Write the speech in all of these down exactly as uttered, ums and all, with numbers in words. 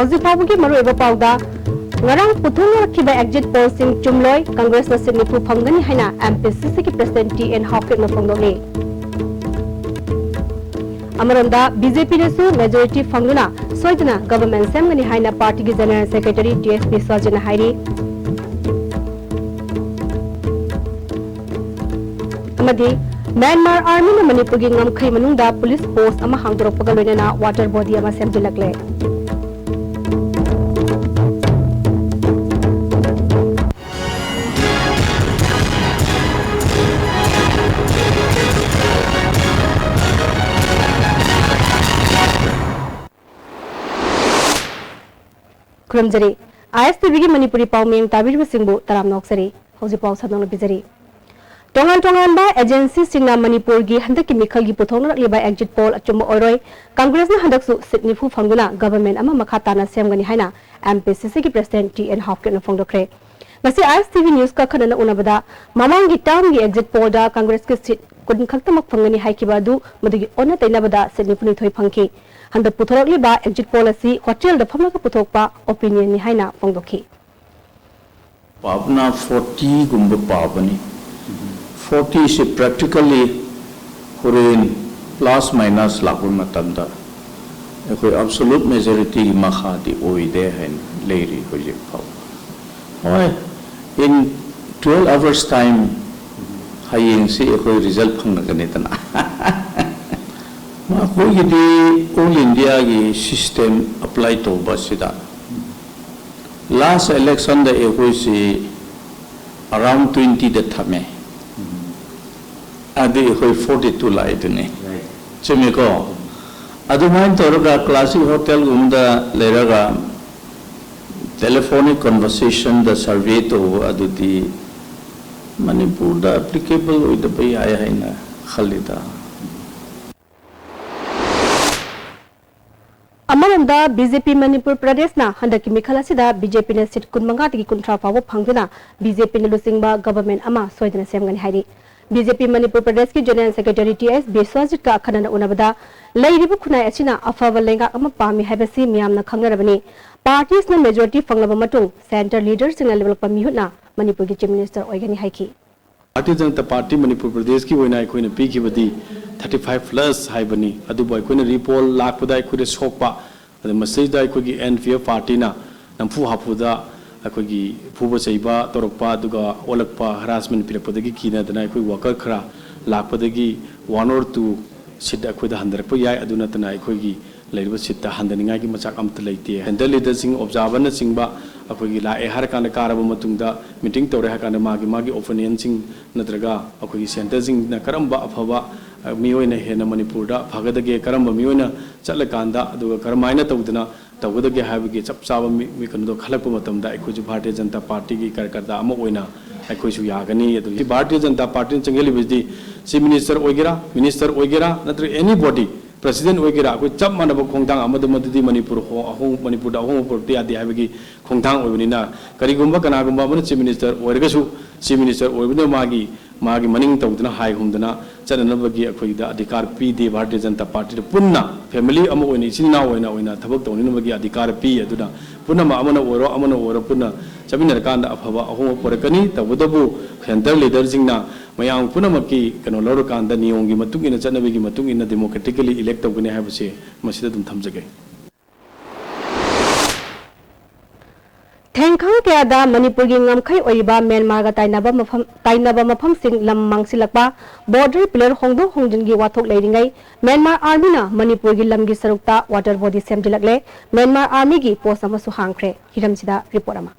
ꯍꯧꯖꯤꯛ ꯐꯥꯎꯕꯒꯤ ꯃꯔꯨꯑꯣꯏꯕ ꯄꯥꯎꯗ, ꯉꯔꯥꯡ ꯄꯨꯊꯣꯛꯅꯔꯛꯈꯤꯕ exit pollꯁꯤꯡ ꯆꯨꯝꯂꯣꯏ, ꯀꯪꯒ꯭ꯔꯦꯁꯅ seat ꯅꯤꯐꯨ ꯐꯪꯒꯅꯤ ꯍꯥꯏꯅ MPCCꯒꯤ president TA ꯍꯥꯎꯀꯤꯞꯅ ꯐꯣꯡꯗꯣꯛꯂꯤ꯫ ꯑꯃꯔꯣꯝꯗ, BJPꯅꯁꯨ majority ꯐꯪꯗꯨꯅ ꯁꯣꯏꯗꯅ government ꯁꯦꯝꯒꯅꯤ ꯍꯥꯏꯅ partyꯒꯤ general secretary TS ꯕꯤꯁ꯭ꯋꯖꯤꯠꯅ ꯍꯥꯏꯔꯤ꯫ ꯑꯃꯗꯤ ꯃ꯭ꯌꯥꯟꯃꯥꯔ armyꯅ ꯃꯅꯤꯄꯨꯔꯒꯤ ꯉꯝꯈꯩ ꯃꯅꯨꯡꯗ police post ꯑꯃ ꯍꯥꯡꯗꯣꯔꯛꯄꯒ ꯂꯣꯏꯅꯅ water body ꯑꯃ ꯁꯦꯝꯖꯤꯜꯂꯛꯂꯦ꯫ ꯈꯨꯔꯨꯝꯖꯔꯤ꯫ ISTVꯒꯤ ꯃꯅꯤꯄꯨꯔꯤ ꯄꯥꯎꯃꯤ ꯇꯥꯕꯤꯔꯤꯕꯁꯤꯡꯕꯨ ꯇꯔꯥꯝꯅ ꯑꯣꯛꯆꯔꯤ꯫ ꯍꯧꯖꯤꯛ ꯄꯥꯎ ꯁꯟꯗꯣꯛꯅ ꯄꯤꯖꯔꯤ꯫ ꯇꯣꯉꯥꯟ ꯇꯣꯉꯥꯟꯕ agencyꯁꯤꯡꯅ ꯃꯅꯤꯄꯨꯔꯒꯤ ꯍꯟꯗꯛꯀꯤ ꯃꯤꯈꯜꯒꯤ ꯄꯨꯊꯣꯛꯅꯔꯛꯂꯤꯕ exit poll ꯑꯆꯨꯝꯕ ꯑꯣꯏꯔꯣꯏ, ꯀꯪꯒ꯭ꯔꯦꯁꯅ ꯍꯟꯗꯛꯁꯨ seat ꯅꯤꯐꯨ ꯐꯪꯗꯨꯅ government ꯑꯃ ꯃꯈꯥ ꯇꯥꯅ ꯁꯦꯝꯒꯅꯤ ꯍꯥꯏꯅ MPCCꯒꯤ president TA ꯍꯥꯎꯀꯤꯞꯅ ꯐꯣꯡꯗꯣꯛꯈ꯭ꯔꯦ꯫ ꯉꯁꯤ ISTV Newsꯀ ꯑꯈꯟꯅꯅ ꯎꯅꯕꯗ ꯃꯃꯥꯡꯒꯤ termꯒꯤ exit pollꯗ ꯀꯪꯒ꯭ꯔꯦꯁꯀꯤ seat ꯀꯨꯟ ꯈꯛꯇꯃꯛ ꯐꯪꯒꯅꯤ ꯍꯥꯏꯈꯤꯕ ꯑꯗꯨ ꯃꯗꯨꯒꯤ ꯑꯣꯟꯅ ꯇꯩꯅꯕꯗ seat ꯅꯤꯐꯨꯅꯤꯊꯣꯏ ꯐꯪꯈꯤ꯫ ꯍꯟꯗꯛ ꯄꯨꯊꯣꯔꯛꯂꯤꯕ exit poll ꯑꯁꯤ hotelꯗ ꯐꯝꯂꯒ ꯄꯨꯊꯣꯛꯄ opinionꯅꯤ ꯍꯥꯏꯅ ꯐꯣꯡꯗꯣꯛꯈꯤ꯫ ꯄꯥꯕꯅ fortyꯒꯨꯝꯕ ꯄꯥꯕꯅꯤ꯫ Fortyꯁꯦ practically ꯍꯣꯔꯦꯟ plus minus ꯂꯥꯛꯄ ꯃꯇꯝꯗ ꯑꯩꯈꯣꯏ absolute majorityꯒꯤ ꯃꯈꯥꯗꯤ ꯑꯣꯏꯗꯦ ꯍꯥꯏꯅ ꯂꯩꯔꯤ ꯍꯧꯖꯤꯛ ꯐꯥꯎꯕ꯫ ꯍꯣꯏ, in twelve hours time ꯍꯌꯦꯡꯁꯤ ꯑꯩꯈꯣꯏ result ꯐꯪꯂꯒꯅꯤꯗꯅ꯫ ꯃꯈꯣꯏꯒꯤꯗꯤ all Indiaꯒꯤ system apply ꯇꯧꯕ ꯑꯁꯤꯗ last electionꯗ ꯑꯩꯈꯣꯏꯁꯤ around twentyꯗ ꯊꯝꯃꯦ꯫ ꯑꯗꯨ ꯑꯩꯈꯣꯏ forty two ꯂꯥꯛꯏꯗꯨꯅꯤ꯫ Right. ꯆꯨꯝꯃꯦꯀꯣ? ꯑꯗꯨꯃꯥꯏꯅ ꯇꯧꯔꯒ classic hotelꯒꯨꯝꯕꯗ ꯂꯩꯔꯒ telephonic conversationꯗ survey ꯇꯧꯕ ꯑꯗꯨꯗꯤ ꯃꯅꯤꯄꯨꯔꯗ applicable ꯑꯣꯏꯗꯕ ꯌꯥꯏ ꯍꯥꯏꯅ ꯈꯜꯂꯤꯗ꯫ ꯑꯃꯔꯣꯝꯗ, BJP ꯃꯅꯤꯄꯨꯔ ꯄ꯭ꯔꯗꯦꯁꯅ ꯍꯟꯗꯛꯀꯤ ꯃꯤꯈꯜ ꯑꯁꯤꯗ BJPꯅ seat ꯀꯨꯟꯃꯉꯥꯗꯒꯤ ꯀꯨꯟꯊ꯭ꯔꯥ ꯐꯥꯎꯕ ꯐꯪꯗꯨꯅ BJPꯅ ꯂꯨꯆꯤꯡꯕ government ꯑꯃ ꯁꯣꯏꯗꯅ ꯁꯦꯝꯒꯅꯤ ꯍꯥꯏꯔꯤ꯫ ꯕꯤ ꯖꯦ ꯄꯤ ꯃꯅꯤꯄꯨꯔ ꯄ꯭ꯔꯗꯦꯁꯀꯤ ꯖꯦꯅꯔꯦꯜ ꯁꯦꯀ꯭ꯔꯦꯇꯔꯤ ꯇꯤ ꯑꯦꯁ ꯕꯤꯁ꯭ꯋꯖꯤꯠꯀ ꯑꯈꯟꯅꯅ ꯎꯅꯕꯗ, ꯂꯩꯔꯤꯕ ꯈꯨꯟꯅꯥꯏ ꯑꯁꯤꯅ ꯑꯐꯕ ꯂꯩꯉꯥꯛ ꯑꯃ ꯄꯥꯝꯃꯤ ꯍꯥꯏꯕꯁꯤ ꯃꯤꯌꯥꯝꯅ ꯈꯪꯅꯔꯕꯅꯤ꯫ ꯄꯥꯔꯇꯤꯁꯅ ꯃꯦꯖꯣꯔꯤꯇꯤ ꯐꯪꯂꯕ ꯃꯇꯨꯡ, ꯁꯦꯟꯇꯔ ꯂꯤꯗꯔꯁꯤꯡꯅ ꯂꯦꯞꯂꯛꯄ ꯃꯤꯍꯨꯠꯅ ꯃꯅꯤꯄꯨꯔꯒꯤ ꯆꯤꯐ ꯃꯤꯅꯤꯁꯇꯔ ꯑꯣꯏꯒꯅꯤ ꯍꯥꯏꯈꯤ꯫ ꯚꯥꯔꯇꯤꯌ ꯖꯅꯇꯥ ꯄꯥꯔꯇꯤ ꯃꯅꯤꯄꯨꯔ ꯄ꯭ꯔꯗꯦꯁꯀꯤ ꯑꯣꯏꯅ ꯑꯩꯈꯣꯏꯅ ꯄꯤꯈꯤꯕꯗꯤ ꯊꯥꯔꯇꯤ ꯐꯥꯏꯚ ꯄ꯭ꯂꯁ ꯍꯥꯏꯕꯅꯤ꯫ ꯑꯗꯨꯕꯨ ꯑꯩꯈꯣꯏꯅ ꯔꯤꯄꯣꯜ ꯂꯥꯛꯄꯗ ꯑꯩꯈꯣꯏꯗ ꯁꯣꯛꯄ, ꯑꯗ ꯃꯁꯤꯗ ꯑꯩꯈꯣꯏꯒꯤ ꯑꯦꯟ ꯄꯤ ꯑꯦꯐ ꯄꯥꯔꯇꯤꯅ ꯅꯝꯐꯨ ꯍꯥꯐꯨꯗ ꯑꯩꯈꯣꯏꯒꯤ ꯐꯨꯕ ꯆꯩꯕ ꯇꯧꯔꯛꯄ, ꯑꯗꯨꯒ ꯑꯣꯜꯂꯛꯄ, ꯍꯔꯥꯁꯃꯦꯟ ꯄꯤꯔꯛꯄꯗꯒꯤ ꯀꯤꯅꯗꯅ ꯑꯩꯈꯣꯏ ꯋꯥꯀꯔ ꯈꯔ ꯂꯥꯛꯄꯗꯒꯤ one or two ꯁꯤꯠ ꯑꯩꯈꯣꯏꯗ ꯍꯟꯊꯔꯛꯄ ꯌꯥꯏ꯫ ꯑꯗꯨ ꯅꯠꯇꯅ ꯑꯩꯈꯣꯏꯒꯤ ꯂꯩꯔꯤꯕ ꯁꯤꯠꯇ ꯍꯟꯊꯅꯤꯡꯉꯥꯏꯒꯤ ꯃꯆꯥꯛ ꯑꯝꯇ ꯂꯩꯇꯦ꯫ ꯁꯦꯟꯇꯔ ꯂꯤꯗꯔꯁꯤꯡ, ꯑꯣꯕꯖꯥꯔꯚꯔꯅꯆꯤꯡꯕ ꯑꯩꯈꯣꯏꯒꯤ ꯂꯥꯛꯑꯦ ꯍꯥꯏꯔꯀꯥꯟꯗ, ꯀꯥꯔꯕ ꯃꯇꯨꯡꯗ ꯃꯤꯇꯤꯡ ꯇꯧꯔꯦ ꯍꯥꯏꯔꯀꯥꯟꯗ, ꯃꯥꯒꯤ ꯃꯥꯒꯤ ꯑꯣꯄꯤꯅꯤꯌꯟꯁꯤꯡ ꯅꯠꯇ꯭ꯔꯒ ꯑꯩꯈꯣꯏꯒꯤ ꯁꯦꯟꯇꯔꯁꯤꯡꯅ ꯀꯔꯝꯕ ꯑꯐꯕ, ꯑ, ꯃꯤꯑꯣꯏꯅ ꯍꯦꯟꯅ ꯃꯅꯤꯄꯨꯔꯗ ꯐꯒꯗꯒꯦ, ꯀꯔꯝꯕ ꯃꯤꯑꯣꯏꯅ ꯆꯠꯂꯀꯥꯟꯗ, ꯑꯗꯨꯒ ꯀꯔꯝꯍꯥꯏꯅ ꯇꯧꯗꯅ ꯇꯧꯒꯗꯒꯦ ꯍꯥꯏꯕꯒꯤ ꯆꯞ ꯆꯥꯕ ꯃꯤ-, ꯃꯤ-, ꯀꯩꯅꯣꯗꯣ ꯈꯜꯂꯛꯄ ꯃꯇꯝꯗ, ꯑꯩꯈꯣꯏꯁꯨ ꯚꯥꯔꯇꯤꯌ ꯖꯅꯇꯥ ꯄꯥꯔꯇꯤꯒꯤ ꯀꯥꯔꯌꯀꯔꯇꯥ ꯑꯃ ꯑꯣꯏꯅ ꯑꯩꯈꯣꯏꯁꯨ ꯌꯥꯒꯅꯤ꯫ ꯑꯗꯨ ꯚꯥꯔꯇꯤꯌ ꯖꯅꯇꯥ ꯄꯥꯔꯇꯤꯅ ꯆꯪꯁꯤꯜꯂꯤꯕꯁꯤꯗꯤ ꯆꯤꯐ ꯃꯤꯅꯤꯁꯇꯔ ꯑꯣꯏꯒꯦꯔꯥ, ꯃꯤꯅꯤꯁꯇꯔ ꯑꯣꯏꯒꯦꯔꯥ, ꯅꯠꯇ꯭ꯔꯒ ꯑꯦꯅꯤ ꯕꯣꯗꯤ, ꯄ꯭ꯔꯁꯤꯗꯦꯟ ꯑꯣꯏꯒꯦꯔꯥ, ꯑꯩꯈꯣꯏ ꯆꯞ ꯃꯥꯟꯅꯕ ꯈꯣꯡꯊꯥꯡ ꯑꯃꯗ, ꯃꯗꯨꯗꯤ ꯃꯅꯤꯄꯨꯔ ꯍꯣ-, ꯑꯍꯣꯡ-, ꯃꯅꯤꯄꯨꯔꯗ ꯑꯍꯣꯡꯕ ꯄꯨꯔꯛꯇ ꯌꯥꯗꯦ ꯍꯥꯏꯕꯒꯤ ꯈꯣꯡꯊꯥꯡ ꯑꯣꯏꯕꯅꯤꯅ, ꯀꯔꯤꯒꯨꯝꯕ ꯀꯅꯥꯒꯨꯝꯕ ꯑꯃꯅ ꯆꯤꯐ ꯃꯤꯅꯤꯁꯇꯔ ꯑꯣꯏꯔꯒꯁꯨ, ꯆꯤꯐ ꯃꯤꯅꯤꯁꯇꯔ ꯑꯣꯏꯕꯅ ꯃꯥꯒꯤ, ꯃꯥꯒꯤ ꯃꯅꯤꯡ ꯇꯧꯗꯨꯅ ꯍꯥꯏ ꯍꯨꯝꯗꯅ ꯆꯠꯅꯅꯕꯒꯤ ꯑꯩꯈꯣꯏꯗ ꯑꯙꯤꯀꯥꯔ ꯄꯤꯗꯦ꯫ ꯚꯥꯔꯇꯤꯌ ꯖꯅꯇꯥ ꯄꯥꯔꯇꯤꯗ ꯄꯨꯟꯅ ꯐꯦꯃꯤꯂꯤ ꯑꯃ ꯑꯣꯏꯅ, ꯏꯆꯤꯟ ꯏꯅꯥꯎ ꯑꯣꯏꯅ, ꯑꯣꯏꯅ ꯊꯕꯛ ꯇꯧꯅꯅꯕꯒꯤ ꯑꯙꯤꯀꯥꯔ ꯄꯤ꯫ ꯑꯗꯨꯅ ꯄꯨꯝꯅꯃꯛ, ꯑꯃꯅ ꯑꯣꯏꯔꯣ, ꯑꯃꯅ ꯑꯣꯏꯔꯣ, ꯄꯨꯟꯅ ꯆꯠꯃꯤꯟꯅꯔꯀꯥꯟꯗ ꯑꯐꯕ ꯑꯍꯣꯡꯕ ꯄꯨꯔꯛꯀꯅꯤ꯫ ꯇꯧꯕꯇꯕꯨ ꯁꯦꯟꯇꯔ ꯂꯤꯗꯔꯁꯤꯡꯅ ꯃꯌꯥꯝ ꯄꯨꯝꯅꯃꯛꯀꯤ ꯀꯩꯅꯣ ꯂꯧꯔꯀꯥꯟꯗ, ꯅꯤꯌꯣꯝꯒꯤ ꯃꯇꯨꯡ ꯏꯟꯅ, ꯆꯠꯅꯕꯤꯒꯤ ꯃꯇꯨꯡ ꯏꯟꯅ democratically elect ꯇꯧꯒꯅꯤ ꯍꯥꯏꯕꯁꯦ ꯃꯁꯤꯗ ꯑꯗꯨꯝ ꯊꯝꯖꯒꯦ꯫ ꯊꯦꯡꯈꯥꯡ ꯀꯌꯥꯗ ꯃꯅꯤꯄꯨꯔꯒꯤ ꯉꯝꯈꯩ ꯑꯣꯏꯔꯤꯕ ꯃ꯭ꯌꯥꯟꯃꯥꯔꯒ ꯇꯥꯏꯅꯕ ꯃꯐꯝ, ꯇꯥꯏꯅꯕ ꯃꯐꯝꯁꯤꯡ ꯂꯝ ꯃꯥꯡꯁꯤꯜꯂꯛꯄ, border pillar ꯍꯣꯡꯗꯣꯛ ꯍꯣꯡꯖꯤꯟꯒꯤ ꯋꯥꯊꯣꯛ ꯂꯩꯔꯤꯉꯩ, ꯃ꯭ꯌꯥꯟꯃꯥꯔ ꯑꯥꯔꯃꯤꯅ ꯃꯅꯤꯄꯨꯔꯒꯤ ꯂꯝꯒꯤ ꯁꯔꯨꯛꯇ water body ꯁꯦꯝꯖꯤꯜꯂꯛꯂꯦ꯫ ꯃ꯭ꯌꯥꯟꯃꯥꯔ ꯑꯥꯔꯃꯤꯒꯤ ꯄꯣꯁ ꯑꯃꯁꯨ ꯍꯥꯡꯈ꯭ꯔꯦ꯫ ꯍꯤꯔꯝꯁꯤꯗ ꯔꯤꯄꯣꯔꯠ ꯑꯃ꯫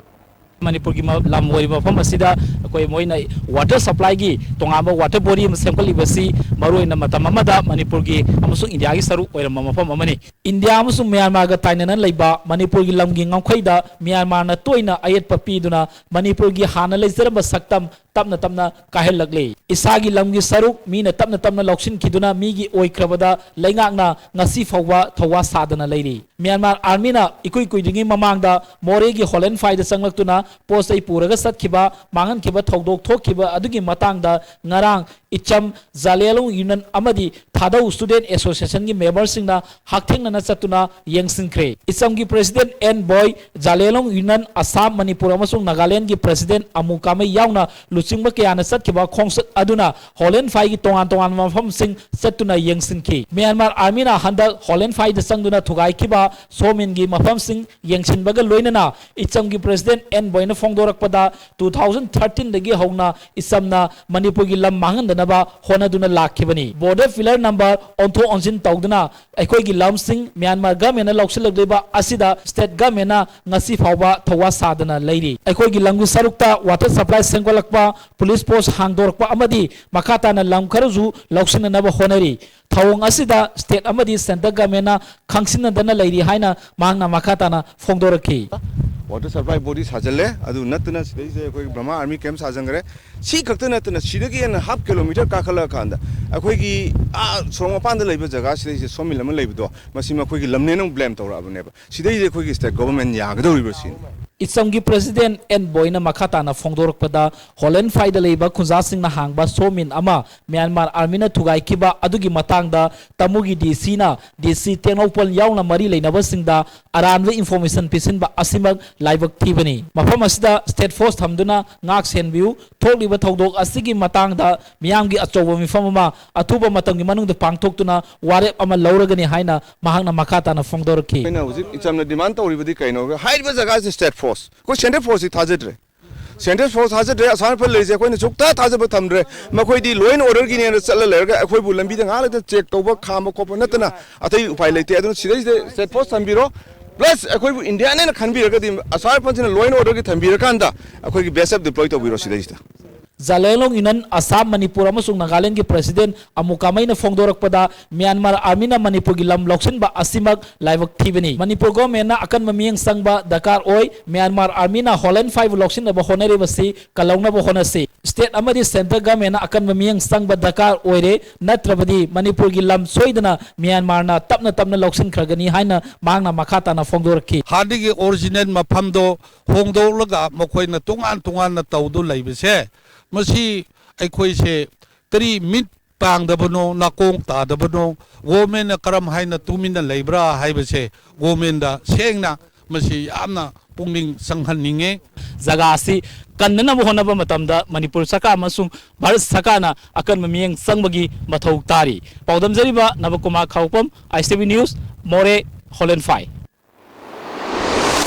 ꯃꯅꯤꯄꯨꯔꯒꯤ ꯃ-, ꯂꯝ ꯑꯣꯏꯔꯤꯕ ꯃꯐꯝ ꯑꯁꯤꯗ ꯑꯩꯈꯣꯏ ꯃꯣꯏꯅ water supplyꯒꯤ ꯇꯣꯉꯥꯟꯕ water body ꯑꯃ ꯁꯦꯝꯒꯠꯂꯤꯕꯁꯤ ꯃꯔꯨꯑꯣꯏꯅ ꯃꯇꯝ ꯑꯃꯗ ꯃꯅꯤꯄꯨꯔꯒꯤ ꯑꯃꯁꯨꯡ ꯏꯟꯗꯤꯌꯥꯒꯤ ꯁꯔꯨꯛ ꯑꯣꯏꯔꯝꯕ ꯃꯐꯝ ꯑꯃꯅꯤ꯫ ꯏꯟꯗꯤꯌꯥ ꯑꯃꯁꯨꯡ ꯃ꯭ꯌꯥꯟꯃꯥꯔꯒ ꯇꯥꯏꯅꯅ ꯂꯩꯕ ꯃꯅꯤꯄꯨꯔꯒꯤ ꯂꯝꯒꯤ ꯉꯝꯈꯩꯗ ꯃ꯭ꯌꯥꯟꯃꯥꯔꯅ ꯇꯣꯏꯅ ꯑꯌꯦꯠꯄ ꯄꯤꯗꯨꯅ ꯃꯅꯤꯄꯨꯔꯒꯤ ꯍꯥꯟꯅ ꯂꯩꯖꯔꯝꯕ ꯁꯛꯇꯝ ꯇꯞꯅ ꯇꯞꯅ ꯀꯥꯏꯍꯜꯂꯛꯂꯤ꯫ ꯏꯁꯥꯒꯤ ꯂꯝꯒꯤ ꯁꯔꯨꯛ ꯃꯤꯅ ꯇꯞꯅ ꯇꯞꯅ ꯂꯧꯁꯤꯟꯈꯤꯗꯨꯅ ꯃꯤꯒꯤ ꯑꯣꯏꯈ꯭ꯔꯕꯗ ꯂꯩꯉꯥꯛꯅ ꯉꯁꯤ ꯐꯥꯎꯕ ꯊꯧꯋꯥ ꯁꯥꯗꯅ ꯂꯩꯔꯤ꯫ ꯃ꯭ꯌꯥꯟꯃꯥꯔ ꯑꯥꯔꯃꯤꯅ ꯏꯀꯨꯏ ꯀꯨꯏꯗ꯭ꯔꯤꯉꯩ ꯃꯃꯥꯡꯗ ꯃꯣꯔꯦꯒꯤ ꯍꯣꯂꯦꯟꯐꯥꯏꯗ ꯆꯪꯂꯛꯇꯨꯅ ꯄꯣꯠ ꯆꯩ ꯄꯨꯔꯒ ꯆꯠꯈꯤꯕ, ꯃꯥꯡꯍꯟꯈꯤꯕ ꯊꯧꯗꯣꯛ ꯊꯣꯛꯈꯤꯕ ꯑꯗꯨꯒꯤ ꯃꯇꯥꯡꯗ ꯉꯔꯥꯡ ꯏꯆꯝ ꯖꯥꯂꯦꯂꯣꯡ ꯌꯨꯅꯤꯌꯟ ꯑꯃꯗꯤ ꯊꯥꯗꯧ ꯁ꯭ꯇꯨꯗꯦꯟꯠ ꯑꯦꯁꯣꯁꯤꯌꯦꯁꯟꯒꯤ ꯃꯦꯝꯕꯔꯁꯤꯡꯅ ꯍꯛꯊꯦꯡꯅꯅ ꯆꯠꯇꯨꯅ ꯌꯦꯡꯁꯤꯟꯈ꯭ꯔꯦ꯫ ꯏꯆꯝꯒꯤ ꯄ꯭ꯔꯦꯁꯤꯗꯦꯟꯠ ꯑꯦꯟ ꯕꯣꯏ, ꯖꯥꯂꯦꯂꯣꯡ ꯌꯨꯅꯤꯌꯟ ꯑꯁꯥꯝ, ꯃꯅꯤꯄꯨꯔ ꯑꯃꯁꯨꯡ ꯅꯥꯒꯥꯂꯦꯟꯗꯒꯤ ꯄ꯭ꯔꯦꯁꯤꯗꯦꯟꯠ ꯑꯃꯨ ꯀꯥꯃꯩ ꯌꯥꯎꯅ ꯂꯨꯆꯤꯡꯕ ꯀꯌꯥꯅ ꯆꯠꯈꯤꯕ ꯈꯣꯡꯆꯠ ꯑꯗꯨꯅ ꯍꯣꯂꯦꯟꯐꯥꯏꯒꯤ ꯇꯣꯉꯥꯟ ꯇꯣꯉꯥꯟꯕ ꯃꯐꯝꯁꯤꯡ ꯆꯠꯇꯨꯅ ꯌꯦꯡꯁꯤꯟꯈꯤ꯫ ꯃ꯭ꯌꯥꯟꯃꯥꯔ ꯑꯥꯔꯃꯤꯅ ꯍꯟꯗꯛ ꯍꯣꯂꯦꯟꯐꯥꯏꯗ ꯆꯪꯗꯨꯅ ꯊꯨꯒꯥꯏꯈꯤꯕ ꯁꯣꯃꯤꯟꯒꯤ ꯃꯐꯝꯁꯤꯡ ꯌꯦꯡꯁꯤꯟꯕꯒ ꯂꯣꯏꯅꯅ ꯏꯆꯝꯒꯤ ꯄ꯭ꯔꯦꯁꯤꯗꯦꯟꯠ ꯑꯦꯟ ꯕꯣꯏꯅ ꯐꯣꯡꯗꯣꯔꯛꯄꯗ, ꯇꯨ ꯊꯥꯎꯖꯟ ꯊꯥꯔꯇꯤꯟꯗꯒꯤ ꯍꯧꯅ ꯏꯆꯝꯅ ꯃꯅꯤꯄꯨꯔꯒꯤ ꯂꯝ ꯃꯥꯡꯍꯟꯗꯅꯕ ꯍꯣꯠꯅꯗꯨꯅ ꯂꯥꯛꯈꯤꯕꯅꯤ꯫ ꯕꯣꯔꯗꯔ ꯄꯤꯂꯔ ꯅꯝꯕꯔ ꯑꯣꯟꯊꯣꯛ ꯑꯣꯟꯁꯤꯟ ꯇꯧꯗꯨꯅ ꯑꯩꯈꯣꯏꯒꯤ ꯂꯝꯁꯤꯡ ꯃ꯭ꯌꯥꯟꯃꯥꯔ ꯒꯃꯦꯟꯅ ꯂꯧꯁꯤꯜꯂꯛꯂꯤꯕ ꯑꯁꯤꯗ ꯁ꯭ꯇꯦꯠ ꯒꯃꯦꯟꯅ ꯉꯁꯤ ꯐꯥꯎꯕ ꯊꯧꯋꯥ ꯁꯥꯗꯅ ꯂꯩꯔꯤ꯫ ꯑꯩꯈꯣꯏꯒꯤ ꯂꯝꯒꯤ ꯁꯔꯨꯛꯇ ꯋꯥꯇꯔ ꯁꯄ꯭ꯂꯥꯏ ꯁꯦꯝꯒꯠꯂꯛꯄ, ꯄꯨꯂꯤꯁ ꯄꯣꯁ ꯍꯥꯡꯗꯣꯔꯛꯄ ꯑꯃꯗꯤ ꯃꯈꯥ ꯇꯥꯅ ꯂꯝ ꯈꯔꯁꯨ ꯂꯧꯁꯤꯟꯅꯅꯕ ꯍꯣꯠꯅꯔꯤ꯫ ꯊꯧꯑꯣꯡ ꯑꯁꯤꯗ ꯁ꯭ꯇꯦꯠ ꯑꯃꯗꯤ ꯁꯦꯟꯇꯔ ꯒꯃꯦꯟꯅ ꯈꯪꯁꯤꯟꯅꯗꯅ ꯂꯩꯔꯤ ꯍꯥꯏꯅ ꯃꯍꯥꯛꯅ ꯃꯈꯥ ꯇꯥꯅ ꯐꯣꯡꯗꯣꯔꯛꯈꯤ꯫ ꯋꯥꯇꯔ ꯁꯄ꯭ꯂꯥꯏ ꯕꯣꯗꯤ ꯁꯥꯖꯜꯂꯦ꯫ ꯑꯗꯨ ꯅꯠꯇꯅ ꯁꯤꯗꯩꯁꯤꯗ ꯑꯩꯈꯣꯏꯒꯤ ꯕ꯭ꯔꯍꯃꯥ ꯑꯥꯔꯃꯤ ꯀꯦꯝꯞ ꯁꯥꯖꯟꯈ꯭ꯔꯦ꯫ ꯁꯤ ꯈꯛꯇ ꯅꯠꯇꯅ ꯁꯤꯗꯒꯤ ꯍꯦꯟꯅ ꯍꯥꯐ ꯀꯤꯂꯣꯃꯤꯇꯔ ꯀꯥꯈꯠꯂꯛꯑꯀꯥꯟꯗ ꯑꯩꯈꯣꯏꯒꯤ, ꯑꯥ, ꯁꯣꯔꯣꯛ ꯃꯄꯥꯟꯗ ꯂꯩꯕ ꯖꯒꯥꯁꯤꯗꯩꯁꯤꯗ ꯁꯣꯃꯤꯜ ꯑꯃ ꯂꯩꯕꯗꯣ, ꯃꯁꯤ ꯃꯈꯣꯏꯒꯤ ꯂꯝꯅꯦꯅ ꯑꯃꯨꯛ ꯕ꯭ꯂꯦꯝ ꯇꯧꯔꯛꯑꯕꯅꯦꯕ꯫ ꯁꯤꯗꯩꯁꯤꯗ ꯑꯩꯈꯣꯏꯒꯤ ꯁ꯭ꯇꯦꯠ ꯒꯣꯚꯔꯟꯃꯦꯟꯠ ꯌꯥꯒꯗꯧꯔꯤꯕ꯭ꯔꯥ ꯁꯤꯅꯤ꯫ ꯏꯆꯝꯒꯤ ꯄ꯭ꯔꯦꯁꯤꯗꯦꯟꯠ ꯑꯦꯟ ꯕꯣꯏꯅ ꯃꯈꯥ ꯇꯥꯅ ꯐꯣꯡꯗꯣꯔꯛꯄꯗ, ꯍꯣꯂꯦꯟꯐꯥꯏꯗ ꯂꯩꯕ ꯈꯨꯟꯖꯥꯁꯤꯡꯅ ꯍꯥꯡꯕ ꯁꯣꯃꯤꯟ ꯑꯃ ꯃ꯭ꯌꯥꯟꯃꯥꯔ ꯑꯥꯔꯃꯤꯅ ꯊꯨꯒꯥꯏꯈꯤꯕ ꯑꯗꯨꯒꯤ ꯃꯇꯥꯡꯗ ꯇꯃꯨꯒꯤ ꯗꯤ ꯁꯤꯅ ꯗꯤ ꯁꯤ ꯇꯦꯡꯅꯧꯄꯜ ꯌꯥꯎꯅ ꯃꯔꯤ ꯂꯩꯅꯕꯁꯤꯡꯗ ꯑꯔꯥꯟꯕ ꯏꯟꯐꯣꯔꯃꯦꯁꯟ ꯄꯤꯁꯤꯟꯕ ꯑꯁꯤꯃꯛ ꯂꯥꯏꯕꯛ ꯊꯤꯕꯅꯤ꯫ ꯃꯐꯝ ꯑꯁꯤꯗ ꯁ꯭ꯇꯦꯠ ꯐꯣꯔꯁ ꯊꯝꯗꯨꯅ ꯉꯥꯛ ꯁꯦꯟꯕꯤꯌꯨ꯫ ꯊꯣꯛꯂꯤꯕ ꯊꯧꯗꯣꯛ ꯑꯁꯤꯒꯤ ꯃꯇꯥꯡꯗ ꯃꯤꯌꯥꯝꯒꯤ ꯑꯆꯧꯕ ꯃꯤꯐꯝ ꯑꯃ ꯑꯊꯨꯕ ꯃꯇꯝꯒꯤ ꯃꯅꯨꯡꯗ ꯄꯥꯡꯊꯣꯛꯇꯨꯅ ꯋꯥꯔꯦꯞ ꯑꯃ ꯂꯧꯔꯒꯅꯤ ꯍꯥꯏꯅ ꯃꯍꯥꯛꯅ ꯃꯈꯥ ꯇꯥꯅ ꯐꯣꯡꯗꯣꯔꯛꯈꯤ꯫ ꯑꯩꯅ ꯍꯧꯖꯤꯛ ꯏꯆꯝꯅ ꯗꯤꯃꯥꯟ ꯇꯧꯔꯤꯕꯗꯤ ꯀꯩꯅꯣ? ꯍꯥꯏꯔꯤꯕ ꯖꯒꯥꯁꯦ ꯁ꯭ꯇꯦꯠ ꯐꯣꯔꯁ, ꯑꯩꯈꯣꯏ ꯁꯦꯟꯇ꯭ꯔꯦꯜ ꯐꯣꯔꯁꯁꯤ ꯊꯥꯖꯗ꯭ꯔꯦ꯫ ꯁꯦꯟꯇ꯭ꯔꯦꯜ ꯐꯣꯔꯁ ꯊꯥꯖꯗ꯭ꯔꯦ꯫ ꯑꯁꯥꯝ ꯔꯥꯏꯐꯜ ꯂꯩꯔꯤꯁꯦ ꯑꯩꯈꯣꯏꯅ ꯁꯨꯛꯊꯥ ꯊꯥꯖꯕ ꯊꯝꯗ꯭ꯔꯦ꯫ ꯃꯈꯣꯏꯗꯤ ꯂꯣ ꯑꯦꯟ ꯑꯣꯔꯗꯔꯒꯤꯅꯦꯅ ꯆꯠꯂ ꯂꯩꯔꯒ ꯑꯩꯈꯣꯏꯕꯨ ꯂꯝꯕꯤꯗ ꯉꯥꯏꯍꯥꯛ ꯂꯩꯇꯅ ꯆꯦꯛ ꯇꯧꯕ, ꯈꯥꯝꯕ ꯈꯣꯠꯄ ꯅꯠꯇꯅ ꯑꯇꯩ ꯎꯄꯥꯏ ꯂꯩꯇꯦ꯫ ꯑꯗꯨꯅ ꯁꯤꯗꯩꯁꯤꯗ ꯁ꯭ꯇꯦꯠ ꯐꯣꯔꯁ ꯊꯝꯕꯤꯔꯣ, ꯄ꯭ꯂꯁ ꯑꯩꯈꯣꯏꯕꯨ ꯏꯟꯗꯤꯌꯥꯅꯦꯅ ꯈꯟꯕꯤꯔꯒꯗꯤ ꯑꯁꯥꯝ ꯔꯥꯏꯐꯜꯁꯤꯅ ꯂꯣ ꯑꯦꯟ ꯑꯣꯔꯗꯔꯒꯤ ꯊꯝꯕꯤꯔꯀꯥꯟꯗ ꯑꯩꯈꯣꯏꯒꯤ ꯕꯤ ꯑꯦꯁ ꯑꯦꯐ ꯗꯤꯄ꯭ꯂꯣꯏ ꯇꯧꯕꯤꯔꯣ ꯁꯤꯗꯩꯁꯤꯗ꯫ ꯖꯥꯂꯦꯡꯂꯣꯡ ꯌꯨꯅꯤꯌꯟ ꯑꯁꯥꯝ, ꯃꯅꯤꯄꯨꯔ ꯑꯃꯁꯨꯡ ꯅꯥꯒꯥꯂꯦꯟꯒꯤ ꯄ꯭ꯔꯦꯁꯤꯗꯦꯟꯠ ꯑꯃꯨ ꯀꯥꯃꯩꯅ ꯐꯣꯡꯗꯣꯔꯛꯄꯗ, ꯃ꯭ꯌꯥꯟꯃꯥꯔ ꯑꯥꯔꯃꯤꯅ ꯃꯅꯤꯄꯨꯔꯒꯤ ꯂꯝ ꯂꯧꯁꯤꯟꯕ ꯑꯁꯤꯃꯛ ꯂꯥꯏꯕꯛ ꯊꯤꯕꯅꯤ꯫ ꯃꯅꯤꯄꯨꯔ ꯒꯣꯔꯃꯦꯟꯅ ꯑꯀꯟꯕ ꯃꯤꯠꯌꯦꯡ ꯆꯪꯕ ꯗꯔꯀꯥꯔ ꯑꯣꯏ꯫ ꯃ꯭ꯌꯥꯟꯃꯥꯔ ꯑꯥꯔꯃꯤꯅ ꯍꯣꯂꯦꯟ ꯐꯥꯏꯕ ꯂꯧꯁꯤꯟꯅꯕ ꯍꯣꯠꯅꯔꯤꯕꯁꯤ ꯀꯜꯍꯧꯅꯕ ꯍꯣꯠꯅꯁꯤ꯫ ꯁ꯭ꯇꯦꯠ ꯑꯃꯗꯤ ꯁꯦꯟꯇ꯭ꯔꯦꯜ ꯒꯣꯔꯃꯦꯟꯅ ꯑꯀꯟꯕ ꯃꯤꯠꯌꯦꯡ ꯆꯪꯕ ꯗꯔꯀꯥꯔ ꯑꯣꯏꯔꯦ, ꯅꯠꯇ꯭ꯔꯕꯗꯤ ꯃꯅꯤꯄꯨꯔꯒꯤ ꯂꯝ ꯁꯣꯏꯗꯅ ꯃ꯭ꯌꯥꯟꯃꯥꯔꯅ ꯇꯞꯅ ꯇꯞꯅ ꯂꯧꯁꯤꯟꯈ꯭ꯔꯒꯅꯤ ꯍꯥꯏꯅ ꯃꯍꯥꯛꯅ ꯃꯈꯥ ꯇꯥꯅ ꯐꯣꯡꯗꯣꯔꯛꯈꯤ꯫ ꯍꯥꯟꯅꯒꯤ ꯑꯣꯔꯤꯖꯤꯅꯦꯜ ꯃꯐꯝꯗꯣ ꯍꯣꯡꯗꯣꯛꯂꯒ ꯃꯈꯣꯏꯅ ꯇꯣꯉꯥꯟ ꯇꯣꯉꯥꯟꯅ ꯇꯧꯗꯨ ꯂꯩꯕꯁꯦ, ꯃꯁꯤ ꯑꯩꯈꯣꯏꯁꯦ ꯀꯔꯤ ꯃꯤꯠ ꯄꯥꯡꯗꯕꯅꯣ, ꯅꯥꯀꯣꯡ ꯇꯥꯗꯕꯅꯣ, ꯒꯣꯔꯃꯦꯟꯅ ꯀꯔꯝ ꯍꯥꯏꯅ ꯇꯨꯃꯤꯟꯅ ꯂꯩꯕ꯭ꯔꯥ ꯍꯥꯏꯕꯁꯦ ꯒꯣꯔꯃꯦꯟꯗ ꯁꯦꯡꯅ ꯃꯁꯤ ꯌꯥꯝꯅ ꯄꯨꯛꯅꯤꯡ ꯆꯪꯍꯟꯅꯤꯡꯉꯦ꯫ ꯖꯒꯥ ꯑꯁꯤ ꯀꯟꯅꯅꯕ ꯍꯣꯠꯅꯕ ꯃꯇꯝꯗ ꯃꯅꯤꯄꯨꯔ ꯁꯔꯀꯥꯔ ꯑꯃꯁꯨꯡ ꯚꯥꯔꯠ ꯁꯔꯀꯥꯔꯅ ꯑꯀꯟꯕ ꯃꯤꯠꯌꯦꯡ ꯆꯪꯕꯒꯤ ꯃꯊꯧ ꯇꯥꯔꯤ꯫ ꯄꯥꯎꯗꯝꯖꯔꯤꯕ ꯅꯕꯀꯨꯃꯥꯔ ꯈꯥꯎꯄꯝ, ꯑꯥꯏ ꯁꯤ ꯕꯤ ꯅ꯭ꯌꯨꯁ, ꯃꯣꯔꯦ, ꯍꯣꯂꯦꯟ ꯐꯥꯏ꯫